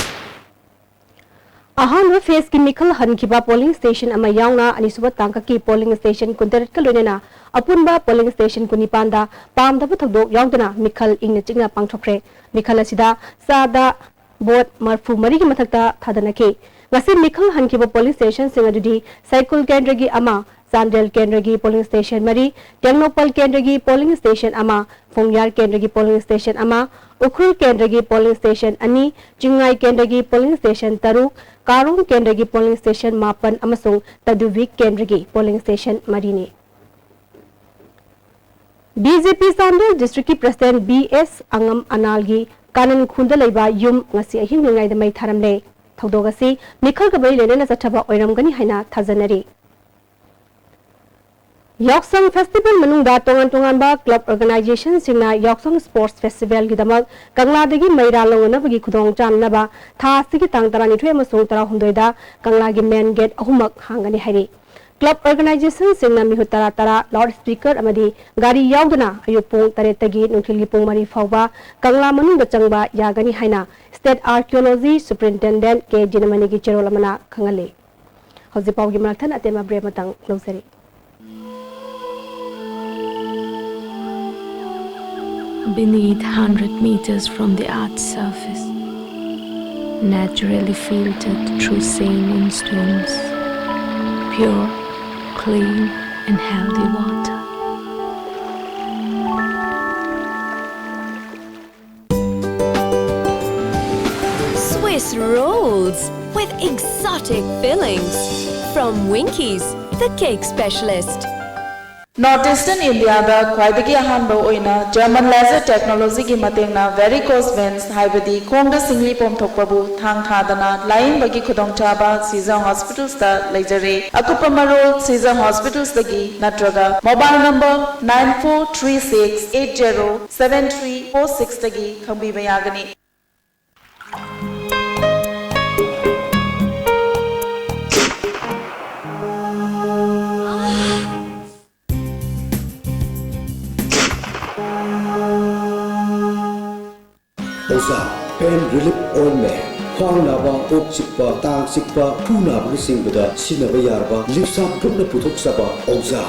ꯑꯍꯥꯟꯕ ꯐꯦꯖꯀꯤ ꯃꯤꯈꯜ ꯍꯟꯈꯤꯕ ꯄꯣꯂꯤꯡ ꯁ꯭ꯇꯦꯁꯟ ꯑꯃ ꯌꯥꯎꯅ ꯑꯅꯤꯁꯨꯕ ꯇꯥꯡꯀꯛꯀꯤ ꯄꯣꯂꯤꯡ ꯁ꯭ꯇꯦꯁꯟ ꯀꯨꯟꯇꯔꯦꯠꯀ ꯂꯣꯏꯅꯅ ꯑꯄꯨꯟꯕ ꯄꯣꯂꯤꯡ ꯁ꯭ꯇꯦꯁꯟ ꯀꯨꯟꯅꯤꯄꯥꯟꯗ ꯄꯥꯝꯗꯕ ꯊꯧꯗꯣꯛ ꯌꯥꯎꯗꯅ ꯃꯤꯈꯜ ꯏꯪꯅ ꯆꯤꯛꯅ ꯄꯥꯡꯊꯣꯛꯈ꯭ꯔꯦ꯫ ꯃꯤꯈꯜ ꯑꯁꯤꯗ ꯆꯥꯗ ꯚꯣꯠ ꯃꯔꯐꯨ ꯃꯔꯤꯒꯤ ꯃꯊꯛꯇ ꯊꯥꯗꯅꯈꯤ꯫ ꯉꯁꯤ ꯃꯤꯈꯜ ꯍꯟꯈꯤꯕ ꯄꯣꯂꯤꯡ ꯁ꯭ꯇꯦꯁꯟꯁꯤꯡ ꯑꯗꯨꯗꯤ ꯁꯥꯏꯀꯨꯜ ꯀꯦꯟꯗ꯭ꯔꯒꯤ ꯑꯃ, ꯆꯥꯟꯗꯦꯜ ꯀꯦꯟꯗ꯭ꯔꯒꯤ ꯄꯣꯂꯤꯡ ꯁ꯭ꯇꯦꯁꯟ ꯃꯔꯤ, ꯇꯦꯡꯅꯧꯄꯜ ꯀꯦꯟꯗ꯭ꯔꯒꯤ ꯄꯣꯂꯤꯡ ꯁ꯭ꯇꯦꯁꯟ ꯑꯃ, ꯐꯣꯡꯌꯥꯔ ꯀꯦꯟꯗ꯭ꯔꯒꯤ ꯄꯣꯂꯤꯡ ꯁ꯭ꯇꯦꯁꯟ ꯑꯃ, ꯎꯈ꯭ꯔꯨꯜ ꯀꯦꯟꯗ꯭ꯔꯒꯤ ꯄꯣꯂꯤꯡ ꯁ꯭ꯇꯦꯁꯟ ꯑꯅꯤ, ꯆꯤꯡꯉꯥꯏ ꯀꯦꯟꯗ꯭ꯔꯒꯤ ꯄꯣꯂꯤꯡ ꯁ꯭ꯇꯦꯁꯟ ꯇꯔꯨꯛ, ꯀꯥꯔꯣꯡ ꯀꯦꯟꯗ꯭ꯔꯒꯤ ꯄꯣꯂꯤꯡ ꯁ꯭ꯇꯦꯁꯟ ꯃꯥꯄꯟ ꯑꯃꯁꯨꯡ ꯇꯗꯨꯕꯤꯛ ꯀꯦꯟꯗ꯭ꯔꯒꯤ ꯄꯣꯂꯤꯡ ꯁ꯭ꯇꯦꯁꯟ ꯃꯔꯤꯅꯤ꯫ ꯕꯤ ꯖꯦ ꯄꯤ ꯆꯥꯟꯗꯦꯜ ꯗꯤꯁꯇ꯭ꯔꯤꯛꯀꯤ ꯄ꯭ꯔꯁꯤꯗꯦꯟꯠ ꯕꯤ ꯑꯦꯁ ꯑꯉꯝ ꯑꯅꯥꯜꯒꯤ ꯀꯥꯅꯟꯈꯨꯜꯗ ꯂꯩꯕ ꯌꯨꯝ ꯉꯁꯤ ꯑꯍꯤꯡ ꯅꯣꯡꯌꯥꯏꯗ ꯃꯩ ꯊꯥꯔꯝꯂꯦ꯫ ꯊꯧꯗꯣꯛ ꯑꯁꯤ ꯃꯤꯈꯜꯒ ꯃꯔꯤ ꯂꯩꯅꯅ ꯆꯠꯊꯕ ꯑꯣꯏꯔꯝꯒꯅꯤ ꯍꯥꯏꯅ ꯊꯥꯖꯅꯔꯤ꯫ ꯌꯥꯎꯁꯪ ꯐꯦꯁꯇꯤꯚꯦꯜ ꯃꯅꯨꯡꯗ ꯇꯣꯉꯥꯟ ꯇꯣꯉꯥꯟꯕ ꯀ꯭ꯂꯕ ꯑꯣꯔꯒꯅꯥꯏꯖꯦꯁꯟꯁꯤꯡꯅ ꯌꯥꯎꯁꯪ ꯁ꯭ꯄꯣꯔꯠꯁ ꯐꯦꯁꯇꯤꯚꯦꯜꯒꯤꯗꯃꯛ ꯀꯪꯂꯥꯗꯒꯤ ꯃꯩꯔꯥ ꯂꯧꯅꯅꯕꯒꯤ ꯈꯨꯗꯣꯡꯆꯥꯅꯅꯕ ꯊꯥ ꯑꯁꯤꯒꯤ ꯇꯥꯡ ꯇꯔꯥꯅꯤꯊꯣꯏ ꯑꯃꯁꯨꯡ ꯇꯔꯥꯍꯨꯝꯗꯣꯏꯗ ꯀꯪꯂꯥꯒꯤ ꯃꯦꯟ ꯒꯦꯠ ꯑꯍꯨꯝꯃꯛ ꯍꯥꯡꯒꯅꯤ ꯍꯥꯏꯔꯤ꯫ ꯀ꯭ꯂꯕ ꯑꯣꯔꯒꯅꯥꯏꯖꯦꯁꯟꯁꯤꯡꯅ ꯃꯤꯍꯨꯠ ꯇꯔꯥ ꯇꯔꯥ ꯂꯥꯎꯗ ꯁ꯭ꯄꯤꯀꯔ ꯑꯃꯗꯤ ꯒꯥꯔꯤ ꯌꯥꯎꯗꯅ ꯑꯌꯨꯛ ꯄꯨꯡ ꯇꯔꯦꯠꯇꯒꯤ ꯅꯨꯡꯊꯤꯜꯒꯤ ꯄꯨꯡ ꯃꯔꯤ ꯐꯥꯎꯕ ꯀꯪꯂꯥ ꯃꯅꯨꯡꯗ ꯆꯪꯕ ꯌꯥꯒꯅꯤ ꯍꯥꯏꯅ ꯁ꯭ꯇꯦꯠ ꯑꯥꯔꯀꯤꯑꯣꯂꯣꯖꯤ ꯁꯨꯄ꯭ꯔꯤꯟꯇꯦꯟꯗꯦꯟꯠ ꯀꯦ ꯖꯤꯅꯃꯅꯤꯒꯤ ꯆꯦꯔꯣꯜ ꯑꯃꯅ ꯈꯪꯍꯜꯂꯤ꯫ ꯍꯧꯖꯤꯛ ꯄꯥꯎꯒꯤ ꯃꯔꯛ ꯊꯠꯅ ꯑꯇꯦꯟꯕ ꯕ꯭ꯔꯦꯛ ꯑꯃꯇꯪ ꯂꯧꯖꯔꯤ꯫ Beneath, hundred meters from the earth's surface, naturally filtered through sand and stones, pure Clean and healthy water. Swiss rolls with exotic fillings from Winkies, the cake specialist. North Eastern Indiaꯗ ꯈ꯭ꯋꯥꯏꯗꯒꯤ ꯑꯍꯥꯟꯕ ꯑꯣꯏꯅ German laser technologyꯒꯤ ꯃꯇꯦꯡꯅ varicose veins ꯍꯥꯏꯕꯗꯤ ꯈꯣꯡꯗ ꯁꯤꯡꯂꯤ ꯄꯣꯝꯊꯣꯛꯄꯕꯨ ꯊꯥꯡ ꯊꯥꯗꯅ ꯂꯥꯌꯦꯡꯕꯒꯤ ꯈꯨꯗꯣꯡꯆꯥꯕ Seizang Hospitalsꯇ ꯂꯩꯖꯔꯦ꯫ ꯑꯀꯨꯞꯄ ꯃꯔꯣꯜ Seizang Hospitalsꯇꯒꯤ ꯅꯠꯇ꯭ꯔꯒ mobile number nine four three six eight zero seven three four sixꯇꯒꯤ ꯈꯪꯕꯤꯕ ꯌꯥꯒꯅꯤ꯫ ꯑꯣꯖꯥ, pain relief ointment, ꯈ꯭ꯋꯥꯡ ꯅꯥꯕ, ꯀꯣꯛ ꯆꯤꯛꯄ, ꯇꯥꯡ ꯆꯤꯛꯄ, ꯈꯨ ꯅꯥꯕꯅꯆꯤꯡꯕꯗ ꯁꯤꯖꯤꯟꯅꯕ ꯌꯥꯔꯕ Livsap Groupꯅ ꯄꯨꯊꯣꯛꯆꯕ ꯑꯣꯖꯥ꯫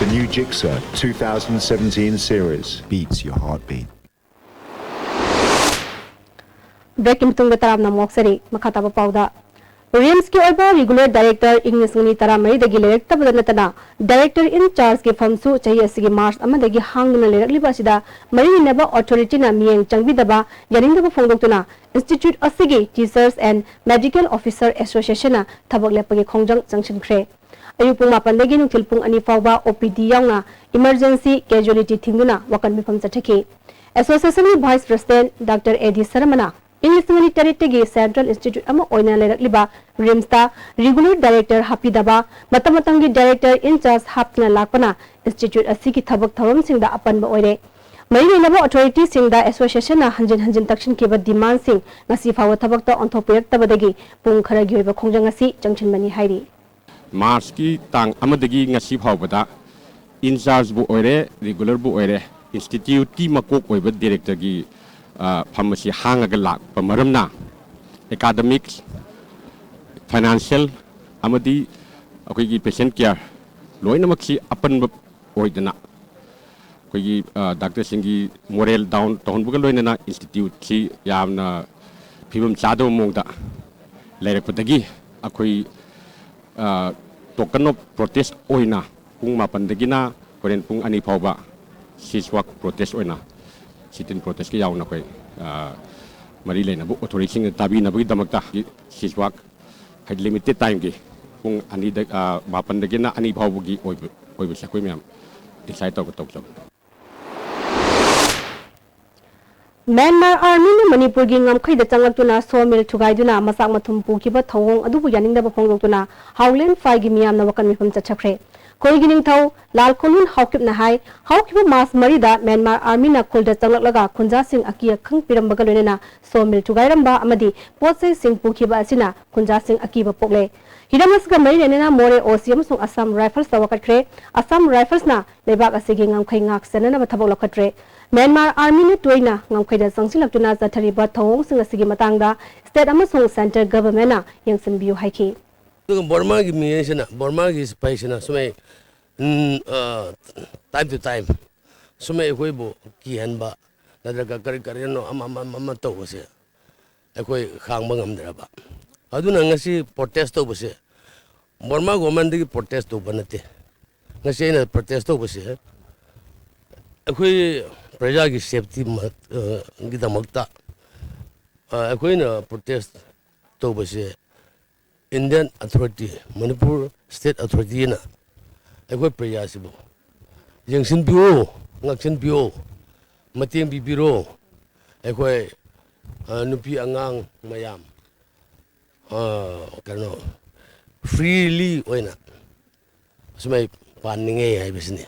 The new Gixxer two thousand seventeen series beats your heartbeat. Breakꯀꯤ ꯃꯇꯨꯡꯗ ꯇꯔꯥꯝꯅ ꯑꯃꯨꯛ ꯑꯣꯛꯆꯔꯤ꯫ ꯃꯈꯥ ꯇꯥꯕ ꯄꯥꯎꯗ, RIMSꯀꯤ ꯑꯣꯏꯕ regular director ꯏꯪ ꯂꯤꯁꯤꯡ ꯑꯅꯤ ꯇꯔꯥꯃꯔꯤꯗꯒꯤ ꯂꯩꯔꯛꯇꯕꯗ ꯅꯠꯇꯅ director in chargeꯀꯤ ꯐꯝꯁꯨ ꯆꯍꯤ ꯑꯁꯤꯒꯤ March ꯑꯃꯗꯒꯤ ꯍꯥꯡꯗꯨꯅ ꯂꯩꯔꯛꯂꯤꯕ ꯑꯁꯤꯗ ꯃꯔꯤ ꯂꯩꯅꯕ authorityꯅ ꯃꯤꯠꯌꯦꯡ ꯆꯪꯕꯤꯗꯕ ꯌꯥꯅꯤꯡꯗꯕ ꯐꯣꯡꯗꯣꯛꯇꯨꯅ institute ꯑꯁꯤꯒꯤ Teachers and Medical Officer Associationꯅ ꯊꯕꯛ ꯂꯦꯞꯄꯒꯤ ꯈꯣꯡꯖꯪ ꯆꯪꯁꯤꯟꯈ꯭ꯔꯦ꯫ ꯑꯌꯨꯛ ꯄꯨꯡ ꯃꯥꯄꯟꯗꯒꯤ ꯅꯨꯡꯊꯤꯜ ꯄꯨꯡ ꯑꯅꯤ ꯐꯥꯎꯕ OPD ꯌꯥꯎꯅ emergency casualty ꯊꯤꯡꯗꯨꯅ ꯋꯥꯀꯠ ꯃꯤꯐꯝ ꯆꯠꯊꯈꯤ꯫ Associationꯒꯤ Vice President Doctor A D Sharmana ꯏꯪ ꯂꯤꯁꯤꯡ ꯑꯅꯤ ꯇꯔꯦꯠꯇꯒꯤ Central Institute ꯑꯃ ꯑꯣꯏꯅ ꯂꯩꯔꯛꯂꯤꯕ RIMSꯇ regular director ꯍꯥꯞꯄꯤꯗꯕ, ꯃꯇꯝ ꯃꯇꯝꯒꯤ director in charge ꯍꯥꯞꯇꯨꯅ ꯂꯥꯛꯄꯅ institute ꯑꯁꯤꯒꯤ ꯊꯕꯛ ꯊꯧꯔꯝꯁꯤꯡꯗ ꯑꯄꯟꯕ ꯑꯣꯏꯔꯦ꯫ ꯃꯔꯤ ꯂꯩꯅꯕ authorityꯁꯤꯡꯗ associationꯅ ꯍꯟꯖꯤꯟ ꯍꯟꯖꯤꯟ ꯇꯛꯁꯤꯟꯈꯤꯕ demandꯁꯤꯡ ꯉꯁꯤ ꯐꯥꯎꯕ ꯊꯕꯛꯇ ꯑꯣꯟꯊꯣꯛꯄꯤꯔꯛꯇꯕꯗꯒꯤ ꯄꯨꯡ ꯈꯔꯒꯤ ꯑꯣꯏꯕ ꯈꯣꯡꯖꯪ ꯑꯁꯤ ꯆꯪꯁꯤꯟꯕꯅꯤ ꯍꯥꯏꯔꯤ꯫ Marchꯀꯤ ꯇꯥꯡ ꯑꯃꯗꯒꯤ ꯉꯁꯤ ꯐꯥꯎꯕꯗ in chargeꯕꯨ ꯑꯣꯏꯔꯦ, regularꯕꯨ ꯑꯣꯏꯔꯦ, instituteꯀꯤ ꯃꯀꯣꯛ ꯑꯣꯏꯕ directorꯒꯤ, ꯑ, ꯐꯝ ꯑꯁꯤ ꯍꯥꯡꯉꯒ ꯂꯥꯛꯄ ꯃꯔꯝꯅ academics, financial, ꯑꯃꯗꯤ ꯑꯩꯈꯣꯏꯒꯤ ꯄꯦꯁꯦꯟ ꯀꯤꯌꯔ ꯂꯣꯏꯅꯃꯛꯁꯤ ꯑꯄꯟꯕ ꯑꯣꯏꯗꯅ ꯑꯩꯈꯣꯏꯒꯤ ꯗꯥꯛꯇꯔꯁꯤꯡꯒꯤ ꯃꯣꯔꯦꯜ ꯗꯥꯎꯟ ꯇꯧꯍꯟꯕꯒ ꯂꯣꯏꯅꯅ ꯏꯟꯁꯇꯤꯇ꯭ꯌꯨꯠꯁꯤ ꯌꯥꯝꯅ ꯐꯤꯕꯝ ꯆꯥꯗꯕ ꯃꯑꯣꯡꯗ ꯂꯩꯔꯛꯄꯗꯒꯤ ꯑꯩꯈꯣꯏ ꯇꯣꯀꯟ ꯑꯣꯐ ꯄ꯭ꯔꯣꯇꯦꯁ ꯑꯣꯏꯅ ꯄꯨꯡ ꯃꯥꯄꯟꯗꯒꯤꯅ ꯍꯣꯔꯦꯟ ꯄꯨꯡ ꯑꯅꯤ ꯐꯥꯎꯕ ꯁꯤꯁ ꯋꯥꯛ ꯄ꯭ꯔꯣꯇꯦꯁ ꯑꯣꯏꯅ ꯁꯤꯇꯤꯟ ꯄ꯭ꯔꯣꯇꯦꯁꯀ ꯌꯥꯎꯅ ꯑꯩꯈꯣꯏ ꯃꯔꯤ ꯂꯩꯅꯕ ꯑꯣꯊꯣꯔꯤꯇꯤꯁꯤꯡꯅ ꯇꯥꯕꯤꯅꯕꯒꯤꯗꯃꯛꯇ ꯁꯤꯁ ꯋꯥꯛ ꯍꯥꯏꯗꯤ ꯂꯤꯃꯤꯇꯦꯠ ꯇꯥꯏꯝꯒꯤ ꯄꯨꯡ ꯑꯅꯤꯗ ꯃꯥꯄꯟꯗꯒꯤꯅ ꯑꯅꯤ ꯐꯥꯎꯕꯒꯤ ꯑꯣꯏꯕ ꯑꯣꯏꯕꯁꯦ ꯑꯩꯈꯣꯏ ꯃꯌꯥꯝ ꯗꯤꯁꯥꯏꯠ ꯇꯧꯔꯒ ꯇꯧꯖꯕꯅꯤ꯫ ꯃ꯭ꯌꯥꯟꯃꯥꯔ ꯑꯥꯔꯃꯤꯅ ꯃꯅꯤꯄꯨꯔꯒꯤ ꯉꯝꯈꯩꯗ ꯆꯪꯂꯛꯇꯨꯅ ꯁꯣ ꯃꯤꯜ ꯊꯨꯒꯥꯏꯗꯨꯅ ꯃꯆꯥꯛ ꯃꯊꯨꯝ ꯄꯨꯈꯤꯕ ꯊꯧꯑꯣꯡ ꯑꯗꯨꯕꯨ ꯌꯥꯅꯤꯡꯗꯕ ꯐꯣꯡꯗꯣꯛꯇꯨꯅ ꯍꯥꯎꯂꯦꯟ ꯐꯥꯏꯒꯤ ꯃꯤꯌꯥꯝꯅ ꯋꯥꯀꯟ ꯃꯤꯐꯝ ꯆꯠꯊꯈ꯭ꯔꯦ꯫ ꯈꯨꯜꯒꯤ ꯅꯤꯡꯊꯧ ꯂꯥꯜ ꯈꯣꯂꯨꯟ ꯍꯥꯎꯀꯤꯞꯅ ꯍꯥꯏ, ꯍꯧꯈꯤꯕ ꯃꯥꯔꯆ ꯃꯔꯤꯗ ꯃ꯭ꯌꯥꯟꯃꯥꯔ ꯑꯥꯔꯃꯤꯅ ꯈꯨꯜꯗ ꯆꯪꯂꯛꯂꯒ ꯈꯨꯟꯖꯥꯁꯤꯡ ꯑꯀꯤ ꯑꯈꯪ ꯄꯤꯔꯝꯕꯒ ꯂꯣꯏꯅꯅ ꯁꯣ ꯃꯤꯜ ꯊꯨꯒꯥꯏꯔꯝꯕ ꯑꯃꯗꯤ ꯄꯣꯠ ꯆꯩꯁꯤꯡ ꯄꯨꯈꯤꯕ ꯑꯁꯤꯅ ꯈꯨꯟꯖꯥꯁꯤꯡ ꯑꯀꯤꯕ ꯄꯣꯛꯂꯦ꯫ ꯍꯤꯔꯝ ꯑꯁꯤꯒ ꯃꯔꯤ ꯂꯩꯅꯅ ꯃꯣꯔꯦ ꯑꯣ ꯁꯤ ꯑꯃꯁꯨꯡ ꯑꯁꯥꯝ ꯔꯥꯏꯐꯜꯁꯇ ꯋꯥꯀꯠꯈ꯭ꯔꯦ꯫ ꯑꯁꯥꯝ ꯔꯥꯏꯐꯜꯁꯅ ꯂꯩꯕꯥꯛ ꯑꯁꯤꯒꯤ ꯉꯝꯈꯩ ꯉꯥꯛ ꯁꯦꯟꯅꯅꯕ ꯊꯕꯛ ꯂꯧꯈꯠꯇ꯭ꯔꯦ꯫ ꯃ꯭ꯌꯥꯟꯃꯥꯔ ꯑꯥꯔꯃꯤꯅ ꯇꯣꯏꯅ ꯉꯝꯈꯩꯗ ꯆꯪꯁꯤꯜꯂꯛꯇꯨꯅ ꯆꯠꯊꯔꯤꯕ ꯊꯧꯑꯣꯡꯁꯤꯡ ꯑꯁꯤꯒꯤ ꯃꯇꯥꯡꯗ ꯁ꯭ꯇꯦꯠ ꯑꯃꯁꯨꯡ ꯁꯦꯟꯇꯔ ꯒꯚꯔꯟꯃꯦꯟꯠꯅ ꯌꯦꯡꯁꯤꯟꯕꯤꯌꯨ ꯍꯥꯏꯈꯤ꯫ ꯑꯗꯨꯒ ꯕꯔꯃꯥꯒꯤ ꯃꯤꯑꯣꯏꯁꯤꯅ, ꯕꯔꯃꯥꯒꯤ ꯁꯤꯐꯥꯏꯁꯤꯅ ꯁꯨꯃꯥꯏ, ꯎꯝ, ꯑ, time to time ꯁꯨꯃꯥꯏ ꯑꯩꯈꯣꯏꯕꯨ ꯀꯤꯍꯟꯕ, ꯅꯠꯇ꯭ꯔꯒ ꯀꯔꯤ ꯀꯔꯤꯅꯣ ꯑꯃ, ꯑꯃ, ꯑꯃ, ꯑꯃ ꯇꯧꯕꯁꯦ ꯑꯩꯈꯣꯏ ꯈꯥꯡꯕ ꯉꯝꯗ꯭ꯔꯕ꯫ ꯑꯗꯨꯅ ꯉꯁꯤ ꯄ꯭ꯔꯣꯇꯦꯁ ꯇꯧꯕꯁꯦ ꯕꯔꯃꯥ ꯒꯣꯔꯃꯦꯟꯗꯒꯤ ꯄ꯭ꯔꯣꯇꯦꯁ ꯇꯧꯕ ꯅꯠꯇꯦ꯫ ꯉꯁꯤ ꯑꯩꯅ ꯄ꯭ꯔꯣꯇꯦꯁ ꯇꯧꯕꯁꯦ ꯑꯩꯈꯣꯏ ꯄ꯭ꯔꯖꯥꯒꯤ ꯁꯦꯐꯇꯤ ꯃ-, ꯑ, ꯒꯤꯗꯃꯛꯇ, ꯑ, ꯑꯩꯈꯣꯏꯅ ꯄ꯭ꯔꯣꯇꯦꯁ ꯇꯧꯕꯁꯦ ꯏꯟꯗꯤꯌꯥꯟ ꯑꯊꯣꯔꯤꯇꯤ, ꯃꯅꯤꯄꯨꯔ ꯁ꯭ꯇꯦꯠ ꯑꯊꯣꯔꯤꯇꯤꯅ ꯑꯩꯈꯣꯏ ꯄ꯭ꯔꯖꯥꯁꯤꯕꯨ ꯌꯦꯡꯁꯤꯟꯕꯤꯌꯨ, ꯉꯥꯛꯁꯤꯟꯕꯤꯌꯨ, ꯃꯇꯦꯡ ꯄꯤꯕꯤꯔꯣ꯫ ꯑꯩꯈꯣꯏ, ꯑ, ꯅꯨꯄꯤ ꯑꯉꯥꯡ ꯃꯌꯥꯝ, ꯑ, ꯀꯩꯅꯣ, ꯐ꯭ꯔꯤꯂꯤ ꯑꯣꯏꯅ ꯑꯁꯨꯃꯥꯏ ꯄꯥꯟꯅꯤꯡꯉꯦ ꯍꯥꯏꯕꯁꯤꯅꯤ꯫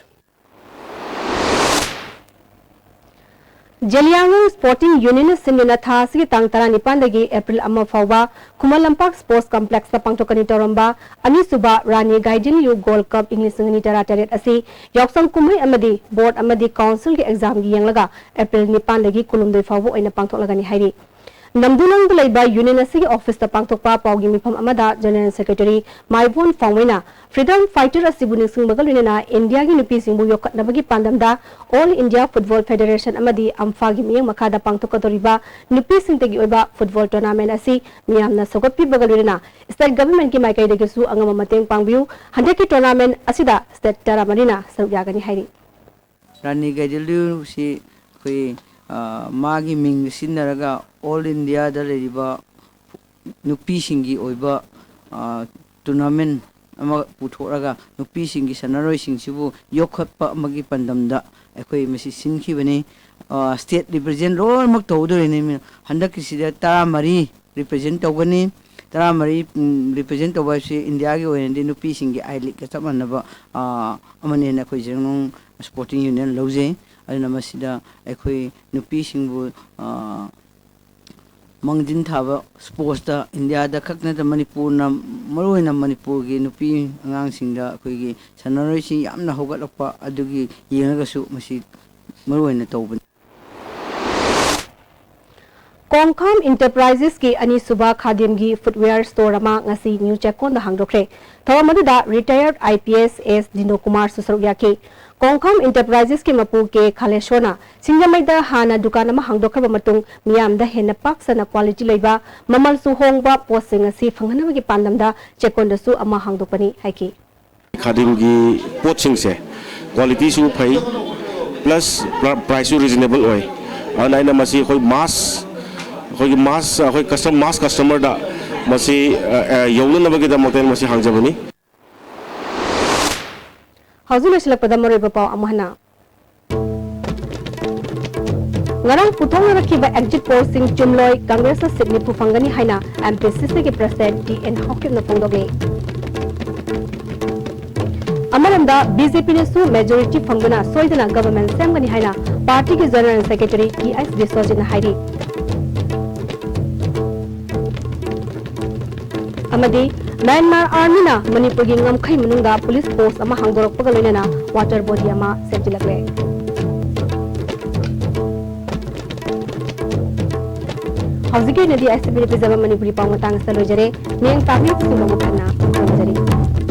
ꯖꯦꯂꯤꯌꯥꯡꯔꯣꯡ ꯁ꯭ꯄꯣꯔꯇꯤꯡ ꯌꯨꯅꯤꯌꯟꯅ ꯁꯤꯟꯗꯨꯅ ꯊꯥ ꯑꯁꯤꯒꯤ ꯇꯥꯡ ꯇꯔꯥꯅꯤꯄꯥꯟꯗꯒꯤ ꯑꯦꯄ꯭ꯔꯤꯜ ꯑꯃ ꯐꯥꯎꯕ ꯈꯨꯃꯟ ꯂꯝꯄꯥꯛ ꯁ꯭ꯄꯣꯔꯠꯁ ꯀꯝꯄ꯭ꯂꯦꯛꯁꯇ ꯄꯥꯡꯊꯣꯛꯀꯅꯤ ꯇꯧꯔꯝꯕ ꯑꯅꯤꯁꯨꯕ ꯔꯥꯅꯤ ꯒꯥꯏꯗꯤꯟ ꯂꯤꯌꯨ ꯒꯣꯜꯗ ꯀꯞ ꯏꯪ ꯂꯤꯁꯤꯡ ꯑꯅꯤ ꯇꯔꯥꯇꯔꯦꯠ ꯑꯁꯤ ꯌꯥꯎꯁꯪ ꯀꯨꯝꯍꯩ ꯑꯃꯗꯤ ꯕꯣꯔꯗ ꯑꯃꯗꯤ ꯀꯥꯎꯟꯁꯤꯜꯒꯤ ꯑꯦꯛꯖꯥꯝꯒꯤ ꯌꯦꯡꯂꯒ ꯑꯦꯄ꯭ꯔꯤꯜ ꯅꯤꯄꯥꯟꯗꯒꯤ ꯀꯨꯟꯍꯨꯝꯗꯣꯏ ꯐꯥꯎꯕ ꯑꯣꯏꯅ ꯄꯥꯡꯊꯣꯛꯂꯒꯅꯤ ꯍꯥꯏꯔꯤ꯫ ꯅꯝꯗꯨꯂꯣꯡꯗ ꯂꯩꯕ ꯌꯨꯅꯤꯌꯟ ꯑꯁꯤꯒꯤ ꯑꯣꯐꯤꯁꯇ ꯄꯥꯡꯊꯣꯛꯄ ꯄꯥꯎꯒꯤ ꯃꯤꯐꯝ ꯑꯃꯗ ꯖꯦꯅꯦꯔꯦꯜ ꯁꯦꯀ꯭ꯔꯦꯇꯔꯤ ꯃꯥꯏꯕꯣꯟ ꯐꯥꯎꯃꯩꯅ ꯐ꯭ꯔꯤꯗꯝ ꯐꯥꯏꯇꯔ ꯑꯁꯤꯕꯨ ꯅꯤꯡꯁꯤꯡꯕꯒ ꯂꯣꯏꯅꯅ ꯏꯟꯗꯤꯌꯥꯒꯤ ꯅꯨꯄꯤꯁꯤꯡꯕꯨ ꯌꯣꯛꯈꯠꯅꯕꯒꯤ ꯄꯥꯟꯗꯝꯗ ꯑꯣꯜ ꯏꯟꯗꯤꯌꯥ ꯐꯨꯠꯕꯣꯜ ꯐꯦꯗꯦꯔꯦꯁꯟ ꯑꯃꯗꯤ ꯑꯝꯐꯥꯒꯤ ꯃꯤꯠꯌꯦꯡ ꯃꯈꯥꯗ ꯄꯥꯡꯊꯣꯛꯀꯗꯧꯔꯤꯕ ꯅꯨꯄꯤꯁꯤꯡꯇꯒꯤ ꯑꯣꯏꯕ ꯐꯨꯠꯕꯣꯜ ꯇꯣꯔꯅꯥꯃꯦꯟ ꯑꯁꯤ ꯃꯤꯌꯥꯝꯅ ꯁꯧꯒꯠꯄꯤꯕꯒ ꯂꯣꯏꯅꯅ ꯁ꯭ꯇꯦꯠ ꯒꯚꯔꯟꯃꯦꯟꯠꯀꯤ ꯃꯥꯏꯀꯩꯗꯒꯤꯁꯨ ꯑꯉꯝꯕ ꯃꯇꯦꯡ ꯄꯥꯡꯕꯤꯌꯨ꯫ ꯍꯟꯗꯛꯀꯤ ꯇꯣꯔꯅꯥꯃꯦꯟ ꯑꯁꯤꯗ ꯁ꯭ꯇꯦꯠ ꯇꯔꯥꯃꯔꯤꯅ ꯁꯔꯨꯛ ꯌꯥꯒꯅꯤ ꯍꯥꯏꯔꯤ꯫ ꯔꯥꯅꯤ ꯒꯥꯏꯗꯤꯟꯂꯤꯌꯨ ꯁꯤ ꯑꯩꯈꯣꯏ, ꯑ, ꯃꯥꯒꯤ ꯃꯤꯡ ꯁꯤꯖꯤꯟꯅꯔꯒ ꯑꯣꯜ ꯏꯟꯗꯤꯌꯥꯗ ꯂꯩꯔꯤꯕ ꯅꯨꯄꯤꯁꯤꯡꯒꯤ ꯑꯣꯏꯕ, ꯑ, ꯇꯣꯔꯅꯥꯃꯦꯟ ꯑꯃ ꯄꯨꯊꯣꯛꯂꯒ ꯅꯨꯄꯤꯁꯤꯡꯒꯤ ꯁꯥꯟꯅꯔꯣꯏꯁꯤꯡꯁꯤꯕꯨ ꯌꯣꯛꯈꯠꯄ ꯑꯃꯒꯤ ꯄꯥꯟꯗꯝꯗ ꯑꯩꯈꯣꯏ ꯃꯁꯤ ꯁꯤꯟꯈꯤꯕꯅꯤ꯫ ꯑ, ꯁ꯭ꯇꯦꯠ ꯔꯤꯄ꯭ꯔꯖꯦꯟ ꯂꯣꯏꯅꯃꯛ ꯇꯧꯗꯣꯔꯤꯅꯤ꯫ ꯍꯟꯗꯛꯀꯤꯁꯤꯗ ꯇꯔꯥꯃꯔꯤ ꯔꯤꯄ꯭ꯔꯖꯦꯟ ꯇꯧꯒꯅꯤ꯫ ꯇꯔꯥꯃꯔꯤ, ꯎꯝ, ꯔꯤꯄ꯭ꯔꯖꯦꯟ ꯇꯧꯕ ꯍꯥꯏꯕꯁꯤ ꯏꯟꯗꯤꯌꯥꯒꯤ ꯑꯣꯏꯅꯗꯤ ꯅꯨꯄꯤꯁꯤꯡꯒꯤ ꯑꯥꯏ ꯂꯤꯒꯀ ꯆꯞ ꯃꯥꯟꯅꯕ, ꯑ, ꯑꯃꯅꯦꯅ ꯑꯩꯈꯣꯏ ꯖꯤꯔꯤꯕꯥꯝ ꯁ꯭ꯄꯣꯔꯇꯤꯡ ꯌꯨꯅꯤꯌꯟ ꯂꯧꯖꯩ꯫ ꯑꯗꯨꯅ ꯃꯁꯤꯗ ꯑꯩꯈꯣꯏ ꯅꯨꯄꯤꯁꯤꯡꯕꯨ, ꯑ, ꯃꯥꯡꯖꯤꯟ ꯊꯥꯕ ꯁ꯭ꯄꯣꯔꯠꯁꯇ ꯏꯟꯗꯤꯌꯥꯗ ꯈꯛ ꯅꯠꯇꯅ ꯃꯅꯤꯄꯨꯔꯅ, ꯃꯔꯨꯑꯣꯏꯅ ꯃꯅꯤꯄꯨꯔꯒꯤ ꯅꯨꯄꯤ ꯑꯉꯥꯡꯁꯤꯡꯗ ꯑꯩꯈꯣꯏꯒꯤ ꯁꯥꯟꯅꯔꯣꯏꯁꯤꯡ ꯌꯥꯝꯅ ꯍꯧꯒꯠꯂꯛꯄ ꯑꯗꯨꯒꯤ ꯌꯦꯡꯂꯒꯁꯨ ꯃꯁꯤ ꯃꯔꯨꯑꯣꯏꯅ ꯇꯧꯕꯅꯤ꯫ ꯀꯣꯡꯈꯥꯝ ꯏꯟꯇꯔꯄ꯭ꯔꯥꯏꯖꯦꯁꯀꯤ ꯑꯅꯤꯁꯨꯕ ꯈꯥꯗꯤꯝꯒꯤ ꯐꯨꯠꯋꯦꯌꯔ ꯁ꯭ꯇꯣꯔ ꯑꯃ ꯉꯁꯤ ꯅ꯭ꯌꯨ ꯆꯦꯛꯀꯣꯟꯗ ꯍꯥꯡꯗꯣꯛꯈ꯭ꯔꯦ꯫ ꯊꯧꯔꯝ ꯑꯗꯨꯗ ꯔꯤꯇꯥꯌꯔꯗ ꯑꯥꯏ ꯄꯤ ꯑꯦꯁ ꯑꯦꯁ ꯗꯤꯅꯣ ꯀꯨꯃꯥꯔꯁꯨ ꯁꯔꯨꯛ ꯌꯥꯈꯤ꯫ ꯀꯣꯡꯈꯥꯝ ꯏꯟꯇꯔꯄ꯭ꯔꯥꯏꯖꯦꯁꯀꯤ ꯃꯄꯨ ꯀꯦ ꯈꯥꯂꯦꯁꯣꯔꯅ ꯁꯤꯡꯖꯃꯩꯗ ꯍꯥꯟꯅ ꯗꯨꯀꯥꯟ ꯑꯃ ꯍꯥꯡꯗꯣꯛꯈ꯭ꯔꯕ ꯃꯇꯨꯡ ꯃꯤꯌꯥꯝꯗ ꯍꯦꯟꯅ ꯄꯥꯛ ꯁꯟꯅ ꯀ꯭ꯋꯥꯂꯤꯇꯤ ꯂꯩꯕ, ꯃꯃꯜꯁꯨ ꯍꯣꯡꯕ ꯄꯣꯠꯁꯤꯡ ꯑꯁꯤ ꯐꯪꯍꯟꯅꯕꯒꯤ ꯄꯥꯟꯗꯝꯗ ꯆꯦꯛꯀꯣꯟꯗꯁꯨ ꯑꯃ ꯍꯥꯡꯗꯣꯛꯄꯅꯤ ꯍꯥꯏꯈꯤ꯫ ꯈꯥꯗꯤꯝꯒꯤ ꯄꯣꯠꯁꯤꯡꯁꯦ ꯀ꯭ꯋꯥꯂꯤꯇꯤꯁꯨ ꯐꯩ, ꯄ꯭ꯂꯁ ꯄ꯭ꯔ-, ꯄ꯭ꯔꯥꯏꯁꯁꯨ ꯔꯤꯖꯅꯦꯕꯜ ꯑꯣꯏ꯫ ꯑꯗꯨꯅ ꯑꯩꯅ ꯃꯁꯤ ꯑꯩꯈꯣꯏ ꯃꯥꯁ, ꯑꯩꯈꯣꯏꯒꯤ ꯃꯥꯁ, ꯑꯩꯈꯣꯏ ꯀꯁꯇꯝ-, ꯃꯥꯁ ꯀꯁꯇꯃꯔꯗ ꯃꯁꯤ, ꯑ, ꯑ, ꯌꯧꯅꯅꯕꯒꯤꯗꯃꯛꯇ ꯑꯩꯅ ꯃꯁꯤ ꯍꯥꯡꯖꯕꯅꯤ꯫ ꯍꯧꯖꯤꯛ ꯂꯣꯏꯁꯤꯜꯂꯛꯄꯗ ꯃꯔꯨꯑꯣꯏꯕ ꯄꯥꯎ ꯑꯃꯨꯛ ꯍꯟꯅ꯫ ꯉꯔꯥꯡ ꯄꯨꯊꯣꯛꯅꯔꯛꯈꯤꯕ ꯑꯦꯛꯖꯤꯠ ꯄꯣꯜꯁꯤꯡ ꯆꯨꯝꯂꯣꯏ, ꯀꯪꯒ꯭ꯔꯦꯁꯅ ꯁꯤꯠ ꯅꯤꯐꯨ ꯐꯪꯒꯅꯤ ꯍꯥꯏꯅ ꯑꯦꯝ ꯄꯤ ꯁꯤ ꯁꯤꯒꯤ ꯄ꯭ꯔꯁꯤꯗꯦꯟꯠ ꯇꯤ ꯑꯦꯟ ꯍꯥꯎꯀꯤꯞꯅ ꯐꯣꯡꯗꯣꯛꯂꯤ꯫ ꯑꯃꯔꯣꯝꯗ, ꯕꯤ ꯖꯦ ꯄꯤꯅꯁꯨ ꯃꯦꯖꯣꯔꯤꯇꯤ ꯐꯪꯗꯨꯅ ꯁꯣꯏꯗꯅ ꯒꯚꯔꯟꯃꯦꯟꯠ ꯁꯦꯝꯒꯅꯤ ꯍꯥꯏꯅ ꯄꯥꯔꯇꯤꯒꯤ ꯖꯦꯅꯔꯦꯜ ꯁꯦꯀ꯭ꯔꯦꯇꯔꯤ ꯇꯤ ꯑꯩꯆ ꯕꯤꯁ꯭ꯋꯖꯤꯠꯅ ꯍꯥꯏꯔꯤ꯫ ꯑꯃꯗꯤ ꯃ꯭ꯌꯥꯟꯃꯥꯔ ꯑꯥꯔꯃꯤꯅ ꯃꯅꯤꯄꯨꯔꯒꯤ ꯉꯝꯈꯩ ꯃꯅꯨꯡꯗ ꯄꯨꯂꯤꯁ ꯄꯣꯁ꯭ꯠ ꯑꯃ ꯍꯥꯡꯗꯣꯔꯛꯄꯒ ꯂꯣꯏꯅꯅ ꯋꯥꯇꯔ ꯕꯣꯗꯤ ꯑꯃ ꯁꯦꯝꯖꯤꯜꯂꯛꯂꯦ꯫ ꯍꯧꯖꯤꯛꯀꯤ ꯑꯣꯏꯅꯗꯤ ꯑꯥꯏ ꯑꯦꯁ ꯇꯤ ꯚꯤꯗ ꯄꯤꯖꯕ ꯃꯅꯤꯄꯨꯔꯤ ꯄꯥꯎ ꯃꯇꯥꯡ ꯑꯁꯤꯗ ꯂꯣꯏꯖꯔꯦ꯫ ꯃꯤꯠꯌꯦꯡ ꯇꯥꯕꯤꯔꯤꯕꯁꯤꯡꯗ ꯑꯃꯨꯛ ꯍꯟꯅ ꯈꯨꯔꯨꯝꯖꯔꯤ꯫